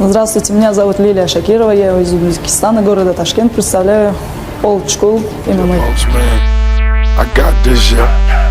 Здравствуйте, меня зовут Лилия Шакирова, я из Узбекистана, города Ташкент, представляю Old School MMA. Boss man, I got this, yeah.